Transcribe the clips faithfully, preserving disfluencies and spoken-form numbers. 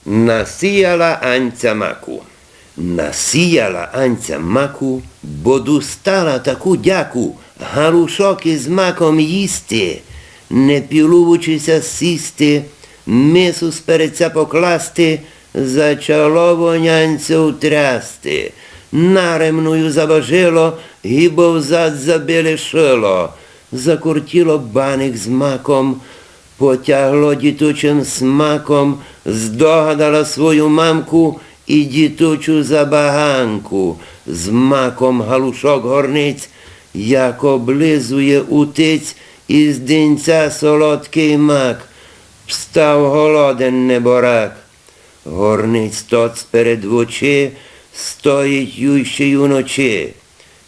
Насіяла Анця маку. Насіяла Анця маку, бо дустала таку дяку, галушок из маком їсти, не пилувучи ся сісти, мису сперед ся покласти, зачало во нянцьов трясти. Наремно ю заважило, гибы взад забелішило. Закортіло баник з маком, потягло діточым смаком, здогадала свою мамку и діточу забаганку. З маком галушок горнець, як облизує утець, из динця солодкый мак. Встав голоден неборак. Горнець тоц перед вочи, стоїть юй ще й уночи.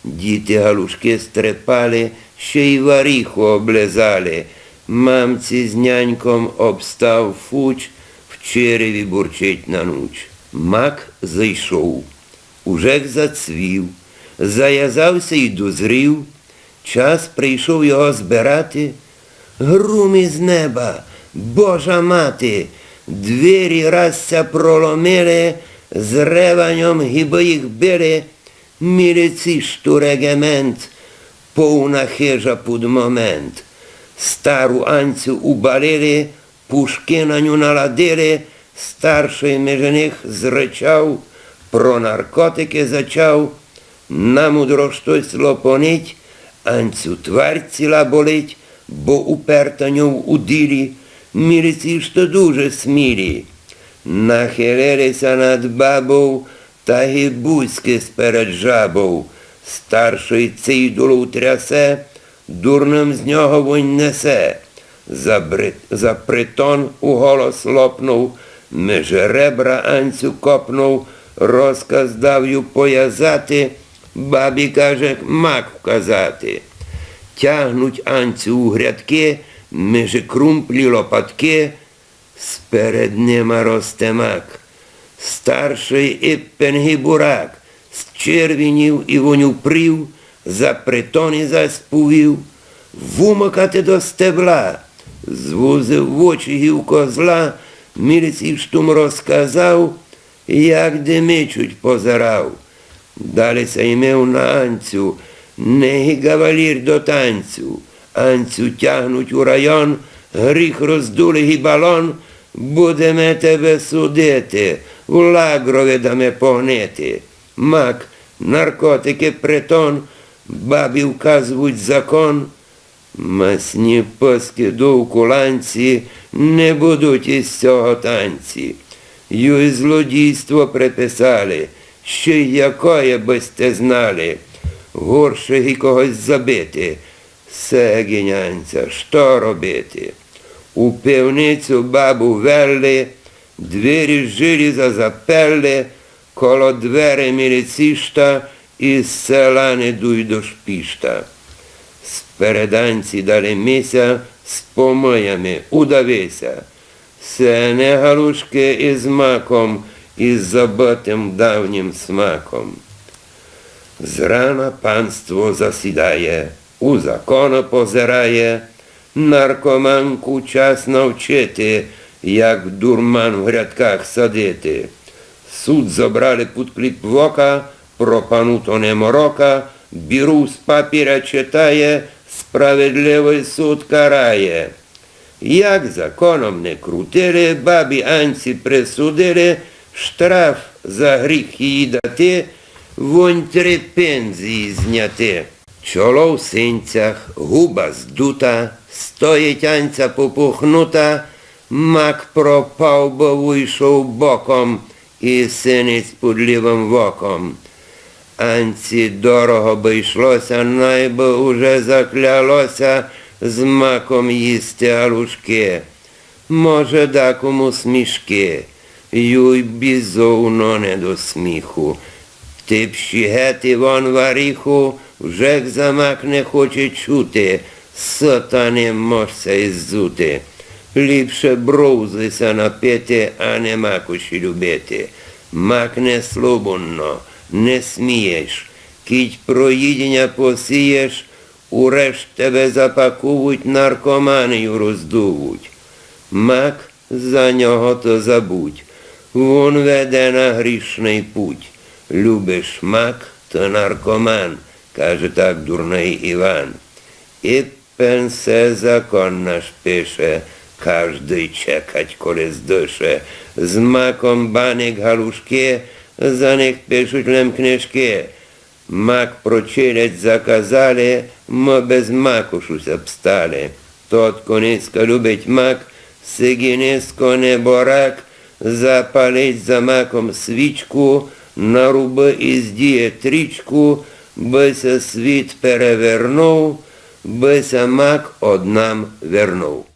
Діти галушкы стрепали, ще й варіху облизали. Мамці з няньком обстав фуч, в череві бурчить на нуч. Мак зыйшов, уже г зацвів, завязав ся й дозрів. Час прийшов його збирати. Грум из неба, Божа мати! Двері раз ся проломили, з реваньом гибы їх били, міліційшту реґемент, повна хижа пуд момент. Стару Анцю убалили, пушкы на ню наладили, старшый межи них зрычав, про наркотикы зачав. Намудро штось лопонить, Анцю тварь ціла болить, бо уперта ньов у ділі, міліційшты дуже смілі. Нахилили ся над бабов, та ги бузькы сперед жабов. Старшый цидулов трясе, дурным з нього вонь несе. За бри-, за притон уголос лопнув, межи ребра Анцю копнув, розказ дав ю повязати, бабі каже мак вказати. Тягнуть Анцю у грядкы, межи крумплі лопаткы, сперед нима росте мак. Старшый иппен ги бурак, счервінів и вонь упрів, за притон и зась повів: вумыкати до стебла. Звузив вочі ги у козла, міліційштум розказав, як димичуть позирав. Далі ся ймив на Анцю, не ги ґавалір до танцю. Анцю тягнуть у район, гріх роздули ги балон, будеме тебе судити, в лагрови даме погнити. Мак, наркотикы, притон, бабі вказують закон, Масні пыскы довкуланці, не будуть из сього танці. Юй злодійство приписали, ще й якоє, бы сьте знали. Горше ги когось забити. Се ги нянця, што робити? У пивницю бабу велли, двері з желіза заперли, коло дверей міліційшта, из села не дуй до шпішта. Сперед Анці дали ми ся з помыями, удави ся. Се не галушкы из маком, из забытым давнім смаком. Зрана панство засідає, у законы позирає, наркоманку час навчити, як дурман в грядках садити. Суд зобрали пуд кліп вока, про пануту не морока, бюро з папіря читає, справедливый суд карає. Як законом не крутили, бабі Анці присудили штраф за гріх її дати, вонь три пензії зняти. Чоло в синцях, губа здута, стоїть Анця попухнута, мак пропав, бо вуйшов боком, и синець пуд лівым воком. Анці дорого бы йшло ся, най бы уже закляло ся з маком їсти галушкы. Може, дакому смішкы, юй бізовно не до сміху. Ты пши гет и вон, варіху, вже г за мак не хоче чути, сатаны мож ся иззути. Ліпше бровзы ся напити, а не макуші любити. Мак не слободно, не смієш. Кідь про їдіня посієш, уреш тебе запаковуть, наркоманію роздувуть. Мак, за нього то забудь. Вун веде на грішный путь. Любиш мак, то наркоман, каже так дурный Іван. Іппен се закон наш пише, каждый чекать, коли здыше. З маком баник галушкы, за них пишуть лем книжкы. Мак прочилять заказали, мы без маку шусь обстали. Тот, ко ниська любить мак, сиґі ниско неборак, запалить за маком свічку, нарубы из діє трічку, бы ся світ перевернув, бы ся мак од нам вернув.